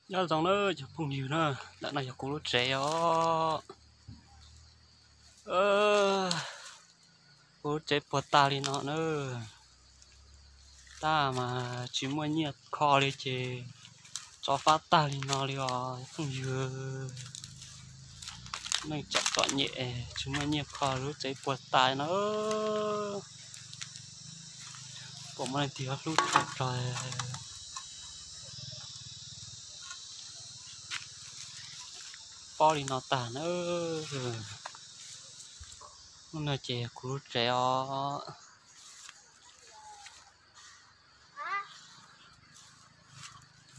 Nyob zoo na cov phooj ywg na, ntawm no yog kuv lub tsev os. Kuv lub tsev puag tag li no na, tab mas tsis muaj nyiaj kho li ces tso fab tag li no li os phooj ywg. Neej txom txom nyem tsis muaj nyiaj kho lub tsev puag tag no. Pom muaj leej twg hlub tshua rog pob li no tag na. Lub no ces kuv lub tsev os.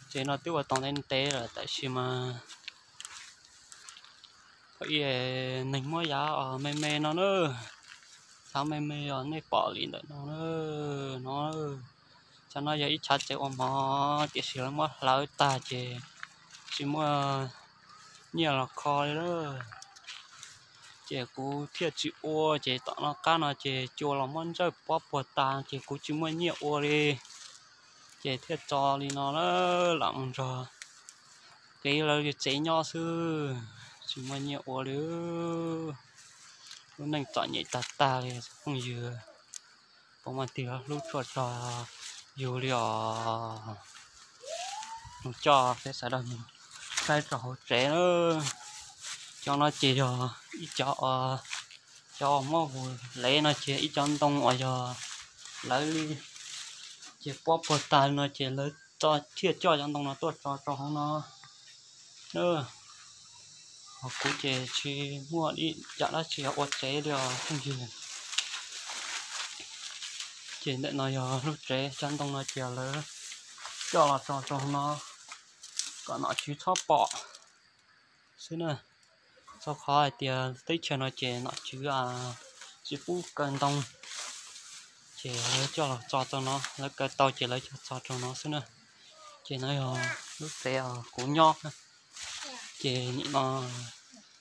Tsev no twb ua tau ntev ntev lawm tab sis mas pom ib neeg muab yav os me me no na, txhav me me os nej pom li ntawm no na. No, tsam no yog ib chav tsev ua mov tiam sis lawv muab hlawv tag ces tsis muaj nyiaj los kho li lawm. Ces kuv thiaj tsis ua ces tom no qab no ces cua los muab ntsawj pob puag tas ces kuv tsis muaj nyiaj ua li. Ces thiaj tso li no na, lam mus nrog kev lawv li tsev nyob xwb, tsis muaj nyiaj ua li. Lub neej txom nyem tag tag li phooj ywg. Pom muaj leej twg hlub tshua rog yus li os. Mus coj peb sawv daws mus saib rau hauv tsev na. Cov no ces yog ib cov, cov uas muab vus lev no ces ib cov ntoo uas yog lawv li ces pob puag tag no ces lawv thiaj coj cov ntoo no tuaj tso rau hauv no. Ho kuv ces tsis muaj ib yam dab tsi ua tsev li os phooj ywg. Ces ntawm no yog lub tsev, cov ntoo no ces lawv coj los tso rau hauv no kom nom tswv txhob pom xwb na. Txog qhov hais tias teb chaws no ces nom tswv tsis pub kaw ntoo, ces lawv coj los tso rau no, lawv kaw tau ces lawv coj tso rau no xwb na. Ces no yog lub tsev kuv nyob, ces nim no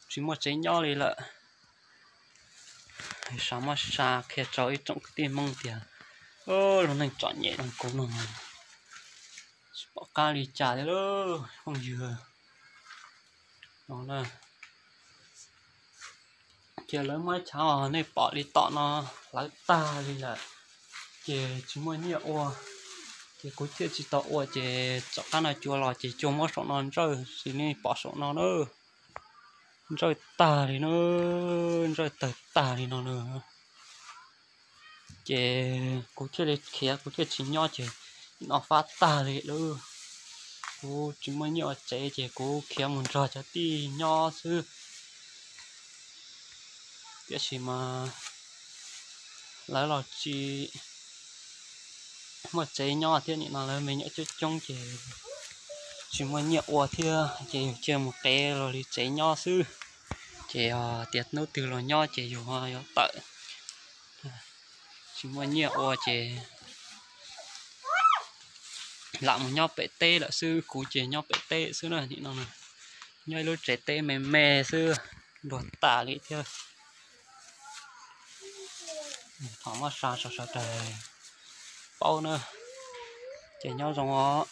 tsis muaj tsev nyob li lawm. Sav muab sa qhia rau ib tsoom kwv tij Hmoob tias lub neej txom nyem no kuv no tsis pom qab li cas li lauj phooj ywg. Ces lawv muab chav nej pom li tom no hlawv tag li lawm, ces tsis muaj nyiaj ua, ces kuv thiaj tsis tau ua, ces tom qab no cua los ces cua muab saum no ntsawj xws li nej pom saum no na. Ntsawj tag li na, ntsawj tawg tag li no na. Ces kuv thiaj li khiav, kuv thiaj tsis nyob ces no fab tag li lawm. Kuv tsis muaj nyiaj ua tsev ces kuv khiav mus nrog cov tij nyob xwb. Tiam sis mas lawv los tsis muaj tsev nyob thiab, nim no lawv me nyuam coob coob ces tsis muaj nyiaj ua thiab ces yus cia mus qev los li tsev nyob xwb. Ces tias hnub twg los nyob ces yus yuav tawm. Tsis muaj nyiaj ua ces lam mus nyob pem teb lawm xwb, kuv ces nyob pem teb xwb na nim no. Nyob ib lub tsev teb me me xwb, luag tas li thiab. Thov muab sa rau sawv daws paub na. Ces nyob zoo os.